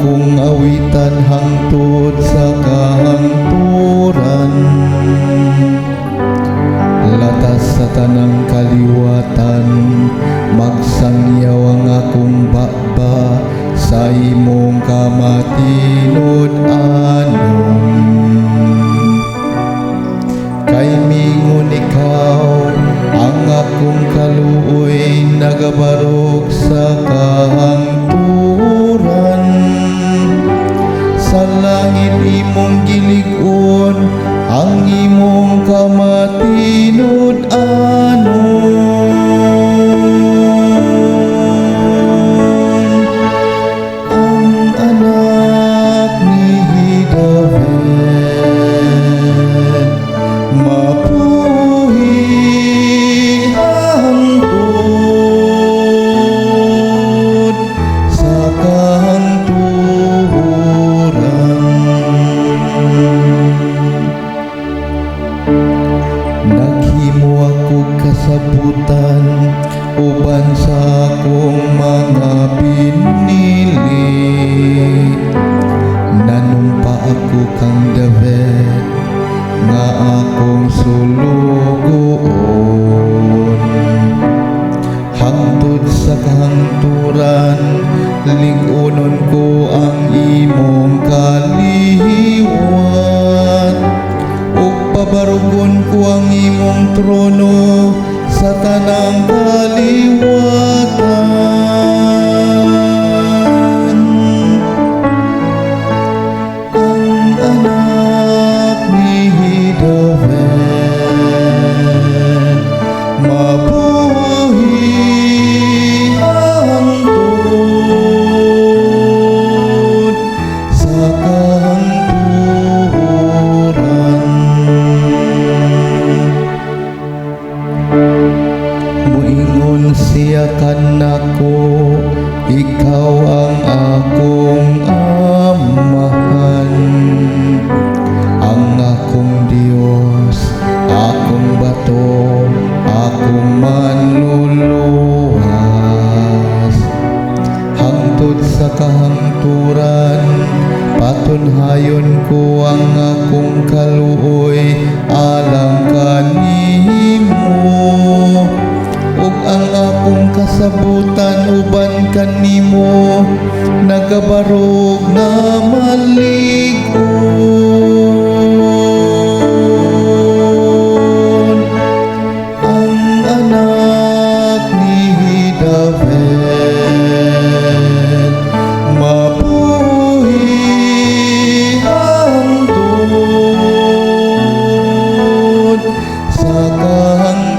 akong awitan hangtod sa kahangturan. Latas sa tanang kaliwatan, magsangyaw ang akong baba sa imong kamatinud-anon. Kay mingon ikaw, ang akong kaluoy nagabarog sa kahangturan. Sa langit imong gilig-on ang imong kamatinud-anon. Ang anak ni David mabuhi hangtod sa kahangturan. Naghimo ako kasabutan uban sa akong mga pinili. Nanumpa ako kang David nga akong sulugoon. Hangtod sa kahangturan, lig-unon ko ang imong kaliwat ug pabarugon ko ang imong trono sa tanang kaliwatan. Ang anak ni David mabuhi hangtod sa kahangturan. Muingon siya kanako, "Ikaw ang akong Amahan, ang akong Dios, akong bato, akong manluluwas." Hangtod sa kahangturan, patunhayon ko ang akong kaluoy alang kanimo ug ang akong kasabutan uban kanimo nagabarog nga malig-on. Ang anak ni David mabuhi hangtod sa kahangturan.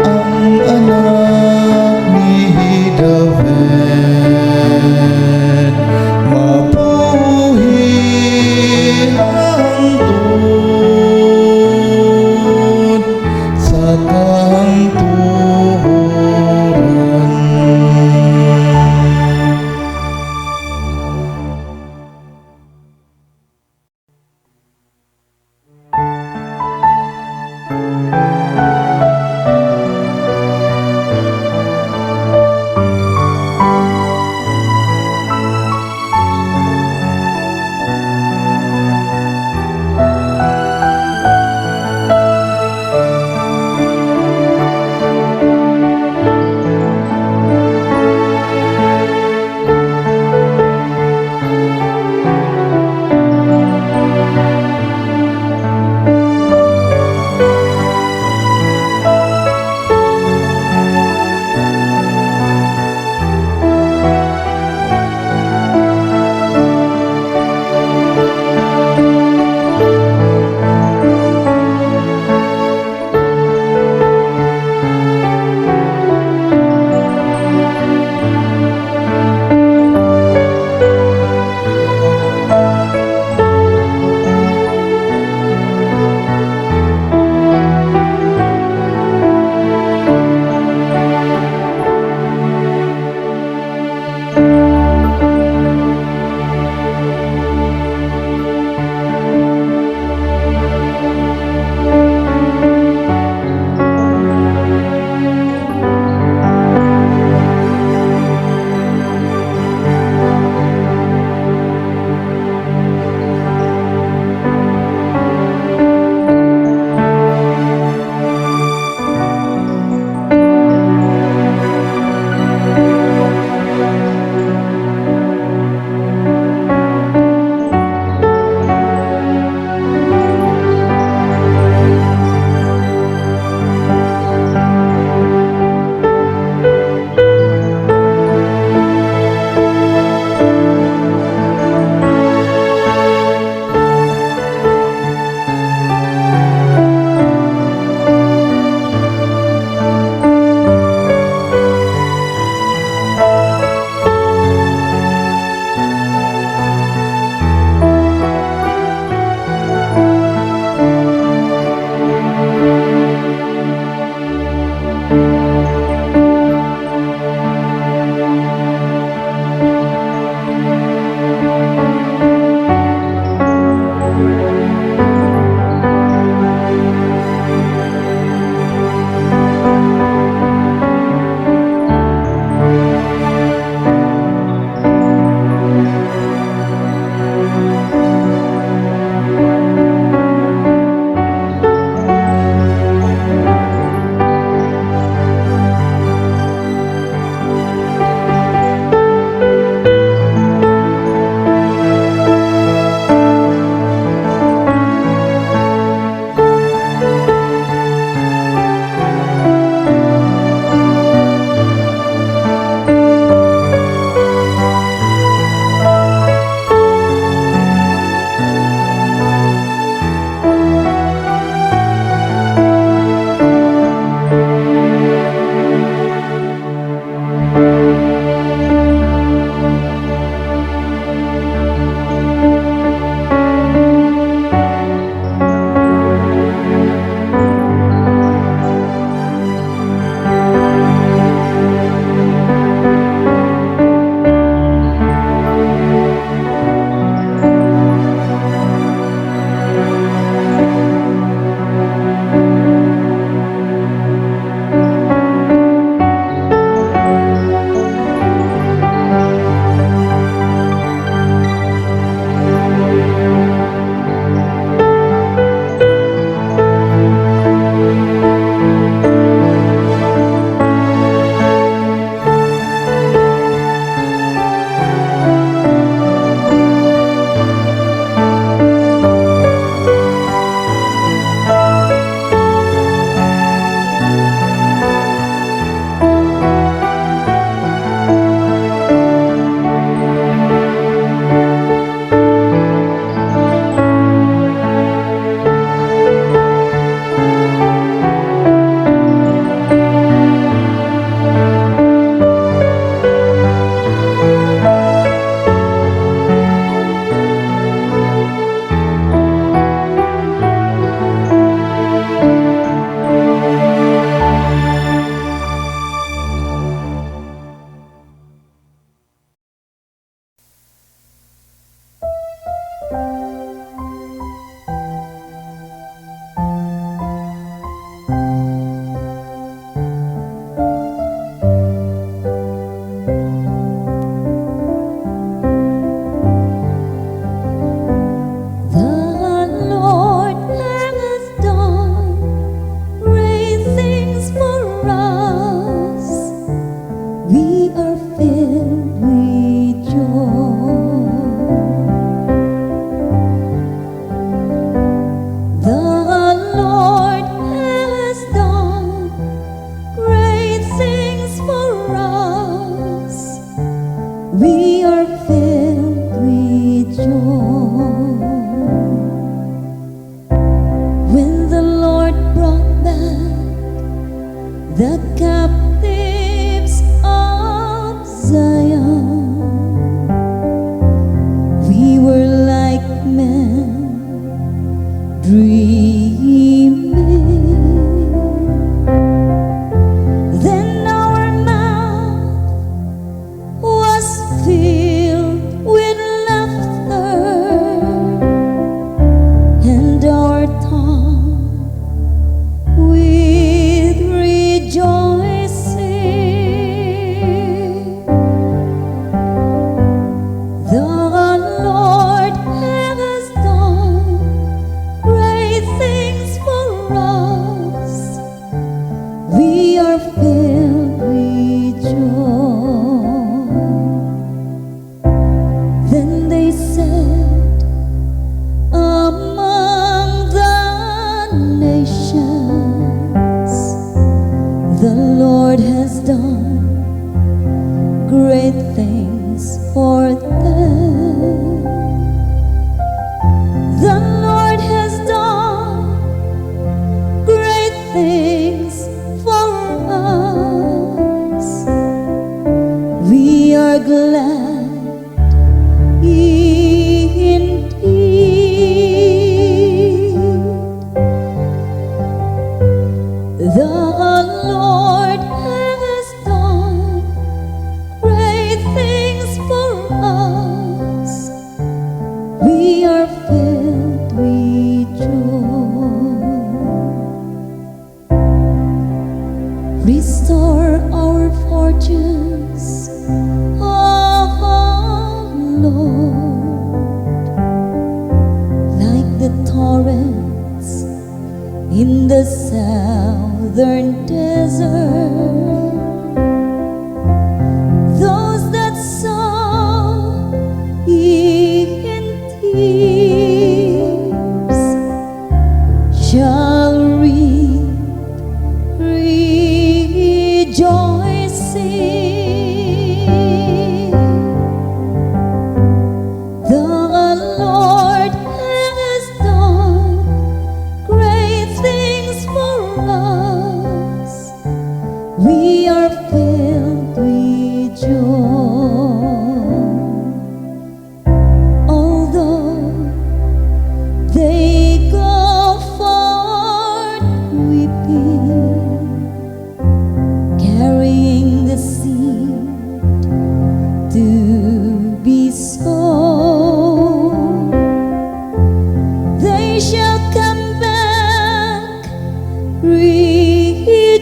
Ang anak The captives of Zion. We were like men dreaming. Then our mouth was filled with laughter, and our tongue with rejoicing. The Lord has done great things for us. We are filled with joy. Then they said among the nations, "The Lord has done great things for them." The Lord has done great things for us. We are glad indeed. The Lord has done great things for us. We are filled with joy. Restore our fortunes, oh Lord, like the torrents in the southern desert. Those that sow in tears shall reap rejoicing. The Lord has done great things for us. We are filled with joy. Although they go forth weeping, carrying the seed to be sown, they shall come back rejoicing.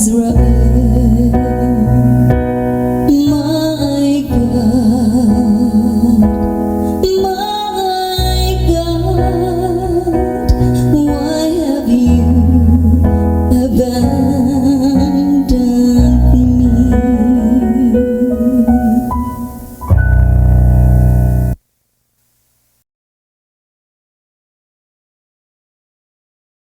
Israel.